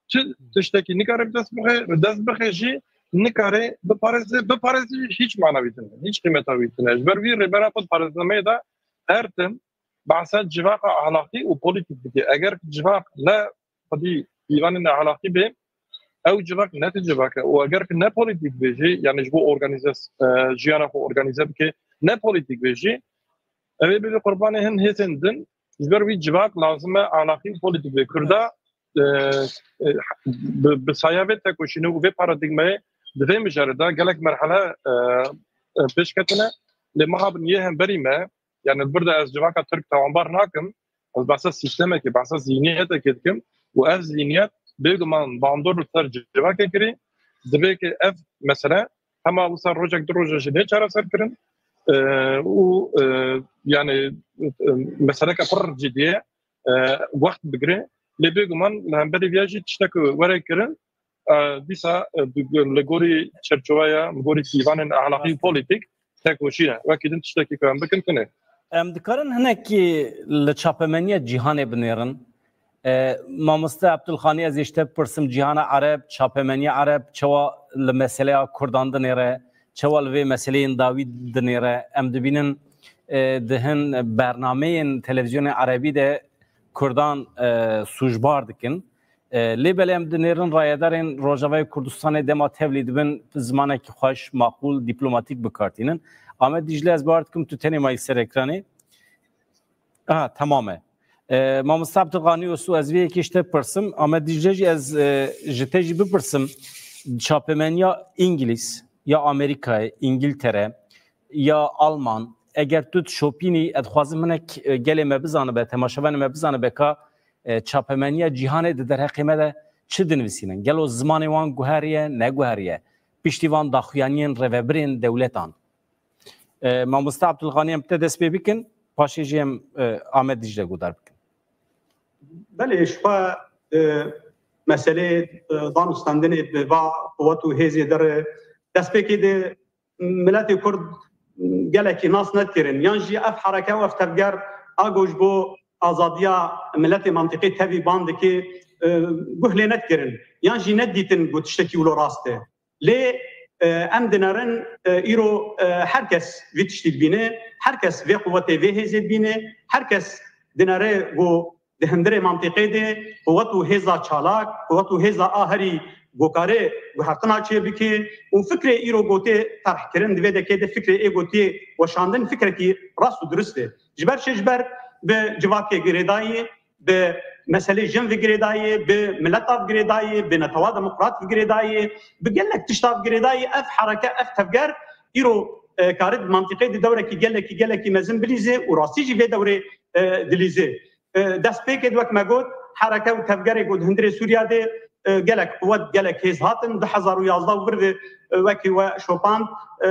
çi tiştekî nikare bi dest bixe, bi dest bixe jî nikare biparêze, biparêze jî hîç mana wî tune, hîç qîmeta wî tune. Ji ber wî rêbera xwe di parêznameyê de her tim behsa civaka ahlakî û polîtîk dike. Eger civak ne xwedî pîvanê neahlakî bê, ew civak ne ti civak e. Û eger ki ne polîtîk bê jî, yanî ji bo organîze, e, jiyana xwe organîze bike, ne polîtîk bê jî, ew ê bibe qurbanê hin hêzên din. Ji ber wî civak lazim e ahlakî û polîtîk bê. Kurda, e, e, bi, bi saya vê tekoşînê û vê paradîgmayê di vê mijarê de gelek merhele, e, e, pêş ketine. Lê meha bin yê hemberî me, yanî li vir de ez civaka Tirk tawanbar nakim, ez behsa sîstemekê, behsa zîhniyetekê dikim û ev zîhniyet bêguman bandor li ser civakê kirî, divê ki ev mesele hema wisa rojek du roja jî nê çareser kirin, e, û, e, yanî, e, meseleke pir cidî ye, e, wext bigire. Lê bêguman li hemberî viya jî tiştek were kirin, e, dîsa, e, bi, li gorî çerçoveya, li gorî pîvanên ahlakî û polîtîk tekoşîn e. Wekî din tiştekî ku em bikin tune. Em dikarin hinekî li çapemeniya cîhanê binêrin. E, Mamoste Abdulxanî, ez ê ji te bipirsim, cîhana Ereb, çapemeniya Ereb çawa li meseleya Kurdan dinêre, çawa li vê meseleyên dawî dinêre? Em dibînin, e, di hin bernameyên televîzyonê Erebî de Kurdan, e, sûcbar dikin. E, lê belê em dinêrin rayedarên Rojavayê Kurdistanê dema tevlî dibin, zimanekî xweş, maqûl, dîplomatîk bi kar tînin. Amed Dîcle, ez bawer dikim tu tenê mayî ser ekranê. Aha, temam e. E, Mamoste Abdulganî Osu, ez vê yekê ji te bipirsim. Amed Dîcle jî ez, e, ji te jî bipirsim. Çapemeniya Îngilîz ya Amerîkayê, Îngiltere, ya Alman, eger tu dişopînî, ez dixwazim hinek, e, gelê me bizanibe, temaşevanê me bizanibe ka, e, çapemeniya cîhanê di derheqê me de çi dinivîsînin? Gelo zimanê wan guheriye, neguheriye? Piştî van daxuyaniyên rêvebirên dewletan. E, Mamoste Abdulganî, em te dest pê bikin, paşê jî em, e, Amed Dîcle guhdar bikin. Belê, ji xwe, e, meselê, e, danûstendinê bi va quwet û hêzê de re destpêkê de miletê Kurd gelekî nas nedikirin. Yan jî ev hereke û ev tevger a ku ji bo azadiya miletê mantîqê tevî ban dike, e, guh lê nedikirin. Yan jî nedîtin ku tiştekî wilo rast e. Lê, e, em dinerin, e, îro, e, her kes vî tiştî dibîne, her kes vê quwetê, vê hêzê dibîne, her kes dinere ku di hundirê mantîqê de quwet û hêza çalak, quwet û hêza a herî ku kare guhertina çêbike û fikrê îro ku tê terhkirin, di vê dekê de fikrê ê ku tê weşandin fikrekî rast û dirust e. Ji ber çi? Ji ber bi civakê girêdayî, bi meselê jin ve girêdayî, bi mileta ve girêdayî, bi netewa demokrat ve girêdayî, bi gelek tişta ve girêdayî ev hereke, ev tevger îro, e, kare di mantîqê de dewrekî gelekî, gelekî mezin bilîze û rastî jî vê dewrê, e, dilîze. E, destpêkê de wek me got, hereke û tevgerê ku di hundirê Sûriya de, e, gelek quwet, gelek hêz hatin. Du hezar û yazdeh û vir de, e, wekî we şopand, e,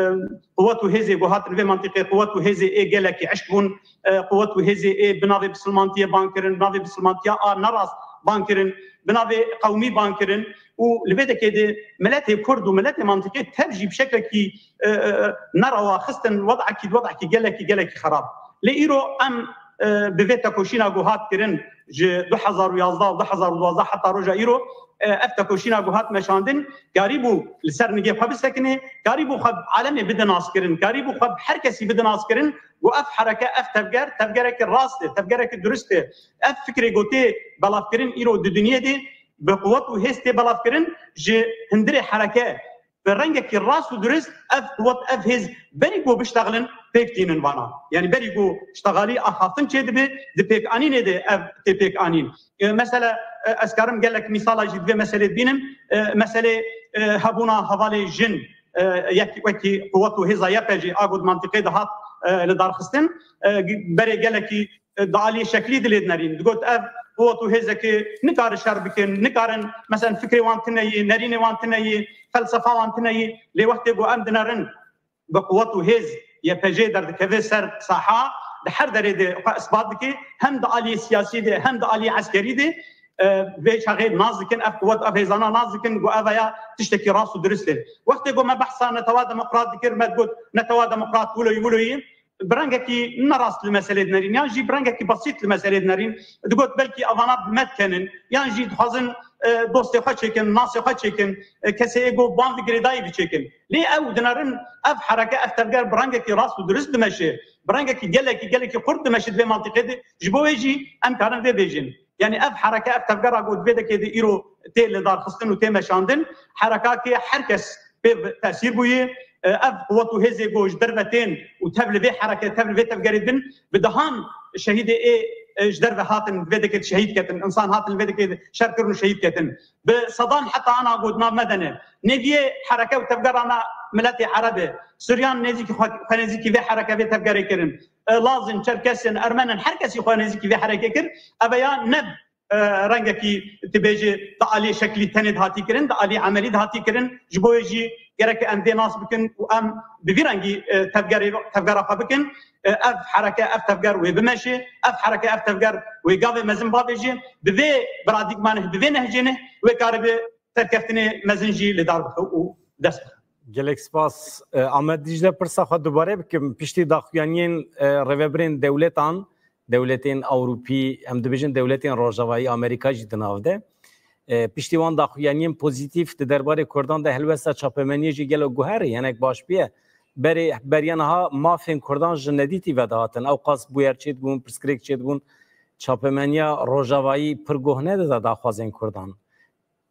quwet û hêzê ku hatin vê mantîqê, quwet û hêzê ê gelekî eşk bûn, e, quwet û hêzê ê bi navê bisilmantiyê ban kirin, bi navê bisilmantiya a nerast ban kirin, bi navê qewmî ban kirin û li vê dekê de miletê Kurd û miletê mantîqê tev jî bi şeklekî, e, e, e, nerewa xistin, wedekî, wedekî gelekî, gelekî xerab. Lê îro em e, bi vê tekoşîna ku hat kirin ji du hezar û yazdeh û du hezar û duwazdeh heta roja îro, e, ev tekoşîna ku hat meşandin, karîbû li ser nigê xwe bisekine, karîbû xwe bi alemê bide naskirin, karîbû xwe bi her kesî bide naskirin ku ev hereke, ev tevger, tevgerekî rast e, tevgerekî durist e. Ev fikrê ku tê belavkirin îro di dinyê de bi quwet û hêz tê belavkirin, ji hundirê hereke bi rengekî rast û durist ev quwet, ev hêz berî ku biştexilin pêk tînin vana. Yanî berî ku ştexalî axaftin çêdibe, di pêkanînê de ev tê pêkanîn. E, mesela, e, ez karim gelek mîsala jî di vê meselê bînim. E, meselê, e, hebûna hevalê jin, e, yek wekî quwet û hêza Y P G a ku di mantiqê de hat, e, li darxistin, e, berê gelekî, e, di aliyê şeklî dilê dinerîn. Digot ev quwet û hêzekê nikare şer bikin, nikarin, mesela fikrê wan tune yê, nerînê wan tune yê, felsefa wan tune yê. Lê wextê ku em dinerin bi quwet û hêz Y P G derdikeve ser saha, di her derê de xwe isbat dike, hem di aliyê siyasî de, hem di aliyê eskerî de, e, vê çaxê nas dikin, ev quwet, ev hêzana nas dikin, ku ev ya tiştekî rast û durist e. Wextê ku me behsa netewa demokrat dikir, me digot netewa demokrat wilo yî, wilo yî, bi rengekî nerast li meselê dinerîn, yan jî bi rengekî besît li meselê dinerîn, digot belkî evana bi me dikenin, yan jî dixwazin, e, dostê xwe çêkin, nasê xwe çêkin, e, kesê ê ku ban di girêdayî biçêkin. Lê ew dinerin, ev hereke, ev tevger bi rengekî rast û durist dimeşe, bi rengekî gelekî, gelekî xurt dimeşe di vê mantiqê de, ji bo wê jî em karin vê bêjin. Yanî ev hereke, ev tevgera ku di vê dekê de îro tê lidarxistin û tê meşandin, herekakê her kes pê tesîr bûye. E, ev quwet û hêzê ku ji derve tên û tev li vê hereke, tev li vê tevgerê din, bi dehan şehîdê ê, e, ji derve hatin, vê dekê şehîd ketin, insan hatin vê dekê şer kirin û şehîd ketin. Bi sedan heta ana ku di nav me de ne. Nêviyê hereke û tevgera me miletê Ereb e. Suryan nêzîkî xwe, xwe nêzîkî vê hereke, vê tevgerê kirin. E, Lazin, Çerkesin, Ermenin, her kesî xwe nêzîkî vê hereke kir. Ev ya ne, e, rengekî, tu bêjî, di aliyê şeklî tenê dihatî kirin, di aliyê emelî dihatî kirin. Ji bo wê jî gerek em vê nas bikin û em bi vî rengî, e, tevgerê, tevgera xwe bikin. E, ev hereke, ev tevger wê bimeşê, ev hereke, ev tevger wê gavê mezin bavêjê. Bi vê paradîgma ne, bi vê nehcê ne, wê karibe serkeftinê mezin jî li dar bixe û dest bixe. Gelek spas. E, Ahmet Dicle, pirsa xwe dubare bikim. Piştî daxuyaniyên, e, rêvebirên dewletan, dewletên Ewropî, em dibêjin dewletên Rojavayî, Amerîka jî di nav de. E, piştî wan daxuyaniyên pozîtîf di derbarê Kurdan de helwesta çapemeniyê jî gelo guherî, hinek baş bûye. Berê, beriya niha mafên Kurdan ji nedîtî ve dihatin. Ewqas bûyer çêdibûn, pirsgirêk çêdibûn. Çapemeniya Rojavayî pir guh nedida daxwazên Kurdan.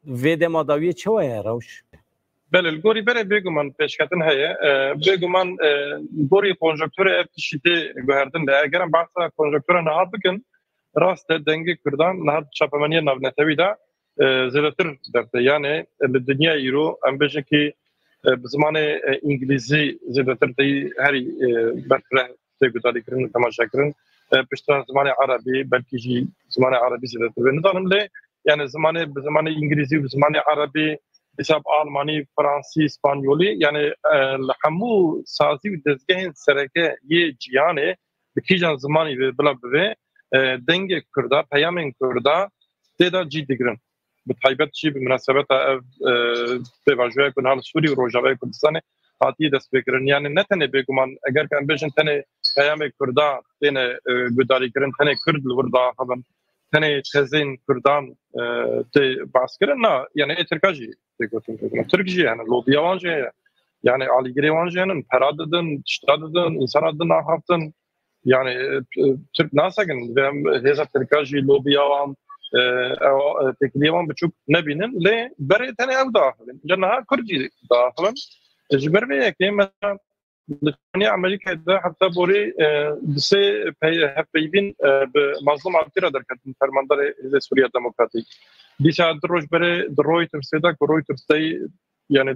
Vê dema dawiyê çawa ye rewş? Belê, li gorî berê bêguman pêşketin heye. E, bêguman, e, li gorî konjonkturê ev tiştî tê guhertin de. Eger em behsa konjonktura niha bikin, rast e, dengê Kurdan niha di çapemeniyê navnetewî de, e, zêdetir derdê. Yani, e, li dinya îro, em bêjin kî, e, bi zimanê, e, îngilîzî zêdetir tê herî, e, berfireh tê guhdarîkirin û temaşekirin. E, piştre zimanê erebî, belkî jî zimanê erebî zêdetir bê. Nizanim lê, yani zimanê, bi zimanê îngilîzî û bi zimanê erebî, hesab almanî, fransî, spanyolî, yani, e, li hemû sazî û dezgehên sereke yê cîhanê bi kîjan zimanî ve bila bivê, e, dengê Kurda, peyamên Kurda tê de cî digirin. Bi taybet jî bi minasebeta ev, e, pêvajoya ku niha li Sûrî û Rojavayê Kurdistanê hatiye destpêkirin. Yani ne tenê bêguman, eger ku em bêjin tenê peyamê Kurda têne, e, guhdarîkirin, tenê Kurd li wir diaxivin, tenê tezên Kurdan, e, tê behskirin, na, yani ê Tirka jî tê gotin bêguman. Tirk jî hene, lobiya wan jî heye. Yani alîgirê wan jî hene, pera didin, tişta didin, însana didin axaftin. Yani, e, e, Tirk nasekin, divê em hêza Tirka jî lobiya wan, e, ew, e, têkiliyê wan biçûk nebînin, lê berê tenê ew diaxivin. Ca niha Kurd jî diaxivin. E, ji ber vê yekê, mesela, li Amerîkayê de hefta borî, e, di sê pey-, hevpeyvîn, e, bi Mazlûm Abdî re derketin, fermandarê Hêzê Sûriya Demokratîk. Dîsa du roj berê di Reutersê de, ku Reuters dey yani,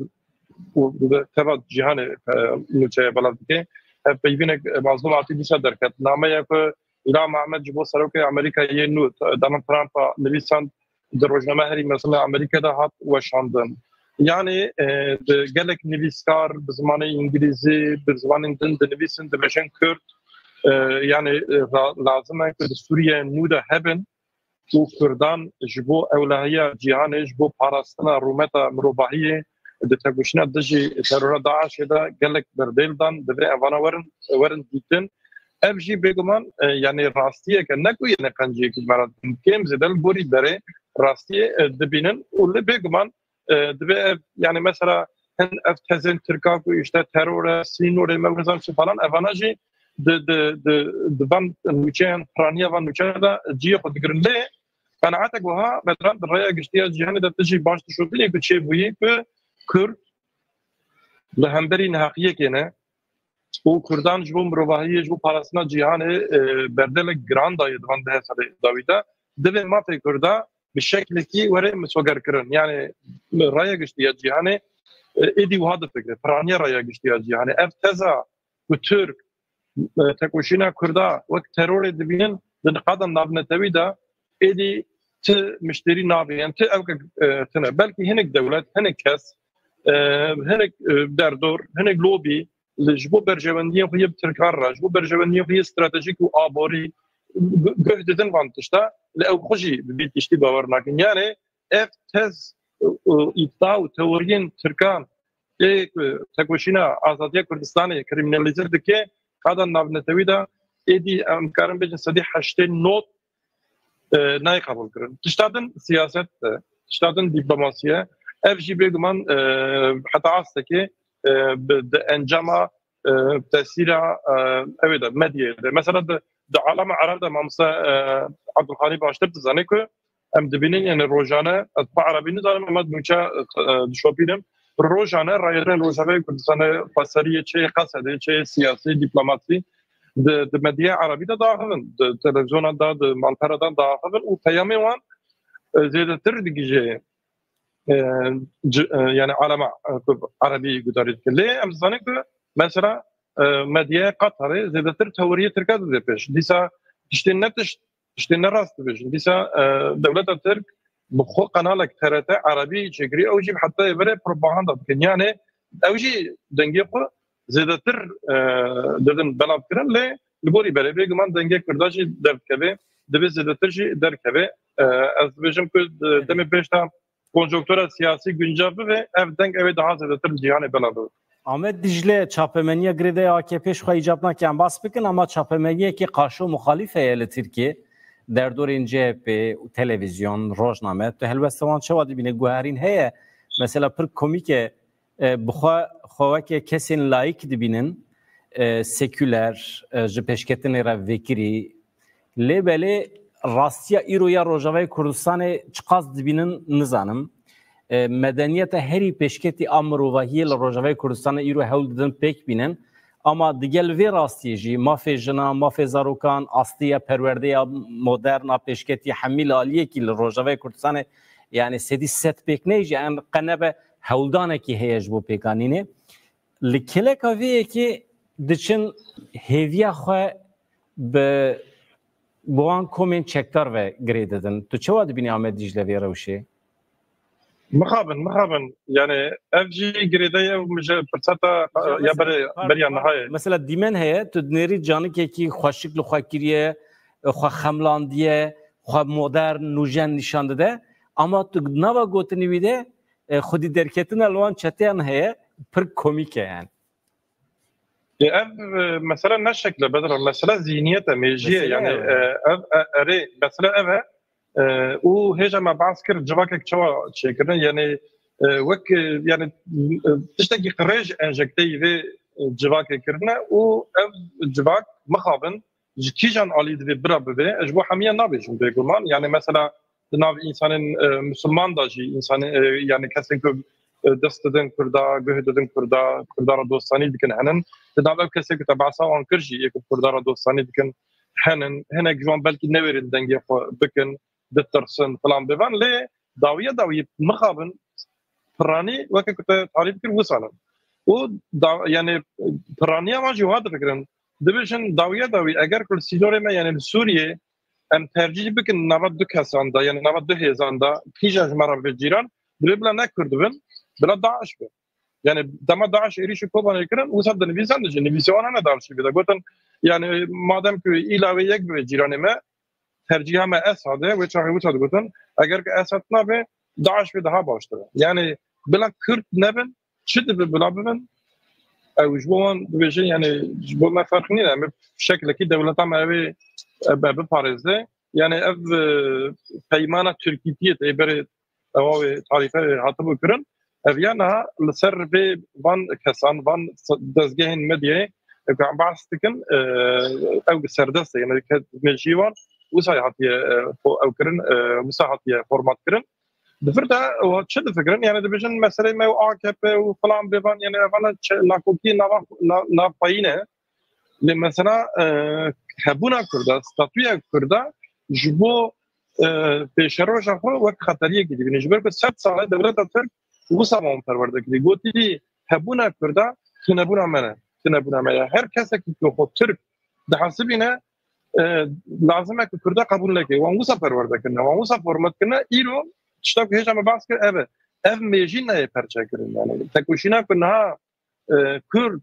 û teva cîhanê, e, nûçeya belav dike. Hevpeyvînek, e, Mazlûm Atî dîsa derket. Nameya ku Îlham Ahmed ji bo serokê Amerîkayê nû, Donald Trump a nivîsand, di rojname herî mezin a Amerîka de hat weşandin. Yani, e, di gelek nivîskar bi zimanê îngilîzî, bi zimanên din dinivîsin, dibêjin Kurd, e, yani, e, ra-, lazim e ku di Sûriye nû de hebin. Û Kurdan ji bo ewlehiya cîhanê, ji bo parastina rûmeta mirovahiyê di tekoşîna dijî terora DAIŞê de gelek berdêl dan, divê evana werin, werin dîtin. Ev jî bêguman, e, yani rastiyeke ne ku yene qenciyekî ji me re dikin, kêm zêde li gorî berê rastiyê, e, dibînin û li bêguman, e, dibe ev, yani mesela hin ev tezên Tirka ku işte teror e, sînorê me nizam çi falan, evana jî di, di, di, di van nûçeyan, piraniya van nûçeyan de cihê xwe digirin. Lê qenaetek wiha me diran di raya giştiya cîhanê de tu jî baş dişopînî ku çêbûyî ku Kurd li hemberî neheqiyekê ne û Kurdan ji bo mirovahiyê, ji bo parastina cîhanê, e, berdelek giran daye di van deh serê dawî de. Divê mafê Kurda bi şeklekî were misogerkirin. Yani raya giştî ya cîhanê, e, êdî wiha difikire. Piraniya raya giştî ya cîhanê. Ev teza ku Tirk, e, tekoşîna Kurda wek terorê dibînin, di niqada navnetewî de êdî ti mişterî nabê, yani ti ew ke, e, tine. Belkî hinek dewlet, hinek kes, e, hinek, e, derdor, hinek lobî li, ji bo berjewendiyên xwe yê bi Tirkan re, ji bo berjewendiyên xwe yê stratejîk û aborî gu-, guh didin van tişta, li ew xwe jî bi vî tiştî bawer nakin. Yani ev tez û îddia û teoriyên Tirkan ê ku tekoşîna azadiya Kurdistanê kriminalîze dike, qada navnetewî de êdî em karin bêjin sedî heştê not, e, nayê qebûl kirin. Tişta din siyaset e, tişta din dîplomasî ye. Ev jî bêguman, e, heta astekê, e, bi, di encama, e, tesîra, e, ew ê de, medyayê de. Mesela di, di alema Ereb de mamoste, e, Abdulxanî baştir dizane ku em dibînin, yani rojane, ez bi erebî nizanim, ama nûçe, e, dişopînim. Rojane rayirên Rojavayê Kurdistanê, xweseriyê çê Qesedê, çê siyasî, dîplomasî di, di medyaya erebî de diaxivin, di televîzyona de, di malpera de diaxivin û peyamê wan, e, zêdetir digihîje, e, ci-, e, yani alema, e, erebî gudarî dike. Lê em dizanin ku mesela, e, medyaya Qatarê zêdetir teoriyê Tirka dide pêş. Dîsa tiştê ne tişt, tiştê ne rast dibêjin. Dîsa, e, dewleta Tirk bi xwe kanalek T R T erebî çêkirî, ew jî heta êvere propaganda dikin. Yani ew jî dengê xwe zêdetir, e, didin belavkirin, lê li gorî berê bêguman dengê Kurda jî derdikeve, divê zêdetir jî derkeve. E, ez dibêjim ku di demê pêş de konjonktura siyasî guncav bibe, ev deng ew ê daha zêdetir li cîhanê belav bibe. Amed Dicle, çapemeniya girêdayî A K P ji xwe îcab nake em bas bikin, ama çapemeniyekî qaşo muxalîf heye li Tirkiyê. Derdorên C H P û televîzyon, rojname, tu helwesta wan çawa dibîne? Guherîn heye? Mesela pir komîk e, e, bi xwe, xwe weke kesên layîk dibînin, e, sekûler, e, ji pêşketinê re vekirî. Lê belê rastiya îro ya Rojavayê Kurdistanê çiqas dibînin nizanim. E, medeniyeta herî pêşketî a mirovahiyê li Rojavayê Kurdistanê îro hewl didin pêk bînin. Ama digel vê rastiyê jî mafê jina, mafê zarokan, astiya perwerdeya modern a pêşketî hemî li aliyekî li Rojavayê Kurdistanê, yani sedî sed pêk neyê jî, en qe nebe hewldanekî heye ji bo pêkanînê. Li keleka vê yekê diçin hêviya xwe bi, bi wan komên çekdar ve girê didin. Tu çawa dibînî Amed Dicle vê rewşê? Mixabin, mixabin. Yani ev jî girêdayî, ev min ji firseta, ya berê, pardon, beriya niha ye. Mesela dîmen heye, tu dinêrî canikekî xweşik li xwe kiriye, xwe xemlandiye, xwe modern, nûjen nîşan dide. Ama tu nava gotinî wî de, e, xwedî derketina li wan çeteyan heye, pir komîk e yani. E, ev, e, mesele ne şekle bedra, mesele zihniyet e, mêjiyê. Mesele yani, ev e. E, ev, e, erê, mesele ev e. E, û hêja me behs kir, civakek çawa çêkirine, yani, e, wek, e, yani, e, tiştekî qirêj enjekteyî vê, e, civakê kirine û ev civak mixabin ji kîjan alî divê bira bibe, ji bo hemiya nabêjim bêguman. Yani mesela di nav însanên, e, misilman de jî, însanên, e, yani kesên ku, e, dest didin Kurda, guh didin Kurda, Kurda re dostanî dikin henin. Di nav ev kesê ku te behsa wan kir jî, yê ku Kurda re dostanî dikin henin. Hinek ji wan belkî newêrin dengê xwe bikin, ditirsin, filan bêvan. Lê dawiya dawî mixabin piranî weke ku te tarîf kir wisa ne. Û da, yani piraniya wan jî wiha difikirin. Dibêjin dawiya dawî eger ku li sînorê me, yani li Sûriyê em tercîh bikin nava du kesan de, yani nava du hêzan de, kîjan ji me re bibe cîran, divê bila ne Kurd bin, bila DAIŞ bin. Yani dema DAIŞ êrîşî Kobanê kirin, wisa dinivîsan dijî, nivîsê wan hene di arşîvê de. Gotin, yani madem ku îla wê yek bibe cîranê me, tercîha me Esad e, wê çaxê wisa digotin, eger ku Esad nabe, DAIŞ wê daha baştir e. Yani bila Kurd nebin, çi dibe bila bibin? Ew ji bo wan dibêjin, yani ji bo me ferq nîne, em bi şeklekî dewleta me ew ê, e, be biparêze. Yani ev, e, peymana Tirkîtiyê tê berê ewa wê tarîfe hatibû kirin. Ev ya niha li ser vê van kesan, van dezgehên medyayê, e, ku em behs dikin, e, ew serdest e. Yani ke mejî wan wisa hatiye, e, fo-, ew kirin, e, wisa hatiye format kirin. Di vir de ew çi difikirin? Yani dibêjin meseleyê me û A K P û filan bêvan, yani evana çi-, nakokî nava-, na-, navxweyî ne. Lê mesela, e, hebûna Kurda, statûya Kurda ji bo, e, pêşeroja xwe wek xeteriyekî dibîne. Ji ber ku sed sal e dewleta Tirk wisa wan perwerde kirî. Gotî hebûna Kurda tunebûna me ne. Tunebûna me ye. Her kesekî ku xwe Tirk dihesibîne, e, lazim e ku Kurda qebûl neke. Wan wisa perwerde kirine, wan wisa format kirine. Îro tişta ku hêja me behs kir ev e. Ev mêjî nayê perçekirin. Yani tekoşîna ku niha, e, Kurd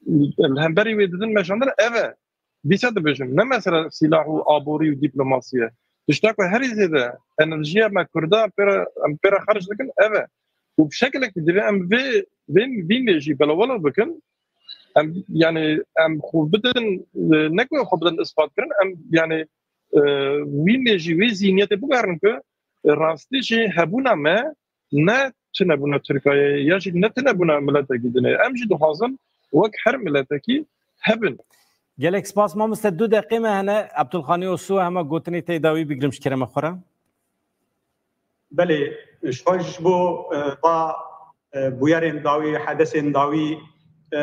li hemberî wê didin meşandin ev e. Dîsa dibêjim, ne mesela sîlah û aborî û dîplomasî ye. Tişta ku herî zêde enerjiya me Kurda pê re, em pê re xerc dikin ev e. Û bi şekilekî divê em vê, vê, vî mêjî belewelo bikin. Em, yani em xwe bidin, e, ne ku xwe bidin ispat kirin, em yani, e, wî mêjî, wî zîniyetê bigerin ku, e, rastî jî hebûna me ne tunebûna Tirkayê ya jî ne tunebûna miletekî din e. Em jî dixwazin wek her miletekî hebin. Gelek spas mamoste, du deqê me hene, Abdulxanî Osu hema gotinê tê dawî bigirim ji kerema xwe re. Belê, ji xwe ji bo, e, va, e, bûyerên dawî, hedesên dawî, e,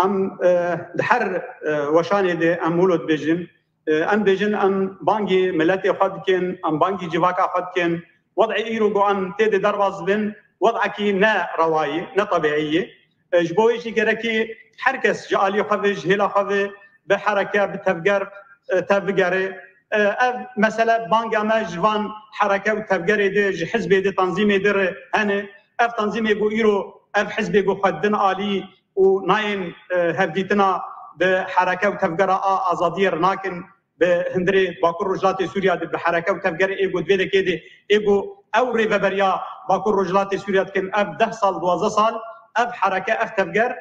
em, e, di her, e, weşanê de em wilo dibêjin, e, em dibêjin em bangî miletê xwe dikin, em bangî civaka xwe dikin. Wed'ê îro ku em tê de derbas dibin, wed'ekî ne rewayî, ne tebîî ye. E, ji bo wê jî gerekî her kes ji alî xwe ve, ji hêla xwe ve bi hereke, bi tevger, e, tevbigere. E, ev mesele banga me ji van hereke û tevgerê de, ji hizbê de, tanzîmê de re hene. Ev tanzîmê ku îro ev hizbê ku xwe din alî û nayên, e, hevdîtina bi hereke û tevgera a azadiyê re nakin, bi hundirê Bakur Rojhilatê Sûriya de bi hereke û tevgerê ê ku di vê dekê de ê ku ew rêveberiya Bakur Rojhilatê Sûriya dikin, ev deh sal, duwazdeh sal, ev hereke, ev tevger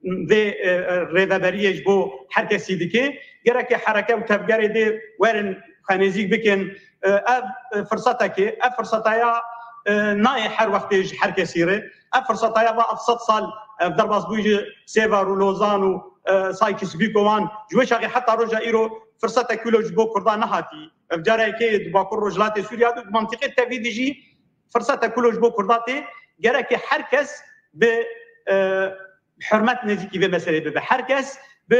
vê, e, e, rêveberiyê ji bo her kesî dike. Gereke hereke û tevgerê dê werin xwe nêzîk bikin. E, ev, e, firsetekê, ev firseta ya, e, nayê her wextê ji her kesî re. Ev firseta ya va ev sed sal, ev derbas bû ji Sêvar û Lozan û, e, Sykes-Picot wan. Ji wê çaxê heta roja îro firsetek wilo ji bo Kurdan nehatî. Ev carekê di Bakur Rojhilatê Sûriya de û di mantîqê tevî de jî firsetek wilo ji bo Kurda tê. Gereke her kes bi, e, hurmet nêzîkî vê meselê bibe. Her kes bi,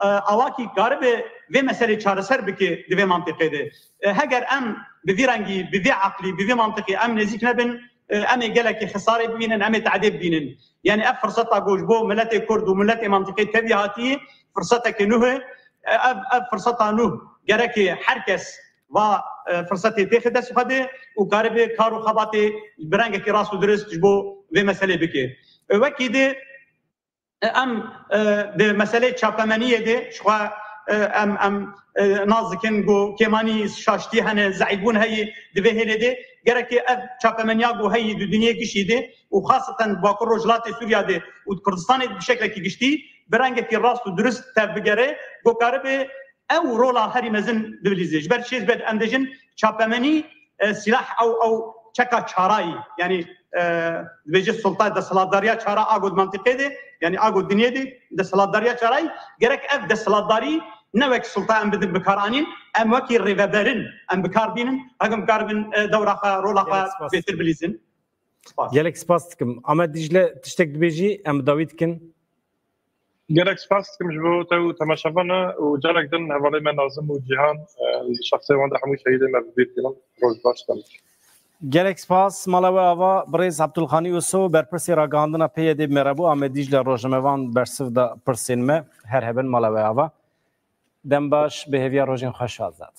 e, awakî karibe vê meselê çareser bike di vê mantîqê de. E, heger em bi vî rengî, bi vî eqlî, bi vî mantîqî em nêzîk nebin, e, em ê gelekî xisarê bibînin, em ê tehdê bibînin. Yani ev firseta ku ji bo miletê Kurd û miletê mantîqê tevî hatî, firsetekê nuh e. E, ev, ev firseta nuh gerekê her kes va, e, firsetê têxe dest xwe de û karibe kar û xebatê bi rengekî rast û dirist ji bo vê meselê bike. E, wekî de, e, em, e, di meselê çapemeniyê de ji xwe, e, em, em, e, nas dikin ku kêmanî şaştî hene, zeîfbûn heye di vê hêlê de. Gereke ev çapemeniya ku heyî di dinyê gişî de û xaseten Bakur Rojhilatê Sûriya de û di Kurdistanê de bi şeklekî giştî bi rengekî rast û dirist tevbigere, ku karibe ew rola herî mezin dibilîze. Ji ber çi? Ji ber em dibêjin çapemenî, e, sîlah ew, ew çeka çarayî, yani, e, dibêje sulta desthilatdariya çara a ku di mantîqê de, yani a ku dinyê de desthilatdariya çarayî, gerek ev desthilatdarî ne wek sulta em bidin bikaranîn, em wekî rêveberin em bikar bînin, hekim karibin, e, dewra xwe, rola xwe Gelek spas. Bêtir bilîzin. Spas. Gelek spas dikim. Amed Dîcle, tiştek dibêjî, em bi dawî dikin. Gelek spas dikim ji bo te û temaşevana û carek din hevalê me Nazim û Cîhan, e, li şexsê wan de hemû şehîdê me bi bîr tînin. Roj baş te. Gelek spas, mala we ava, birêz Abdulxanî Uso, berpirsê ragihandina P Y D bi me re bû, Amed Dîcle rojnamevan bersiv da pirsên me, her hebin mala we ava. Dem baş, bi hêviya rojên xweş azad.